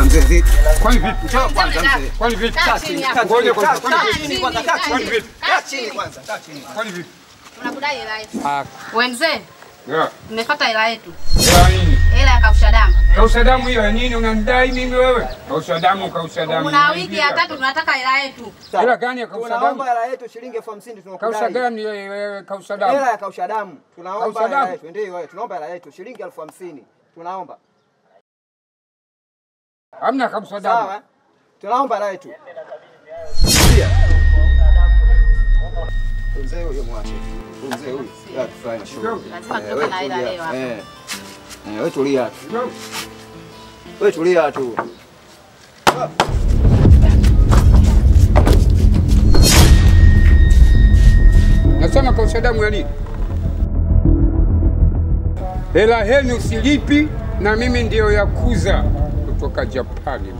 Mzee vipi? Kwani vipi? Njoo kwanza mzee. Kwani vipi? Kaa chini. Ngoja kwanza. Kaa chini kwanza. Kaa chini. Kaa chini kwanza. Kaa chini. Kwani vipi? Tunakudai hela yetu. Wewe mzee? Yeah. Nimefuata hela yetu. Hela nini? Hela ya kausha damu. Kausha damu hiyo ya nini unanidai mimi wewe? Kausha damu, kausha damu. Kuna wiki ya tatu tunataka hela yetu. Hela gani ya kausha damu? Tunaomba hela yetu shilingi 50,000 tunakudai. Kausha gani wewe kausha damu? Hela ya kausha damu. Tunaomba hela yetu. Ndio wewe, tunaomba hela yetu shilingi 50,000. Tunaomba. Hamna kausha damu. Sawa. Tunaomba hela yetu. Mzee huyo mwache. Mzee huyu. Ya tufanye shughuli. Lazima tutoke na hela leo hapa. Wewe tulia tu. Wewe tulia tu. Nasema kausha damu ya nini? Hela yenu silipi na mimi ndio yakuza kutoka Japani.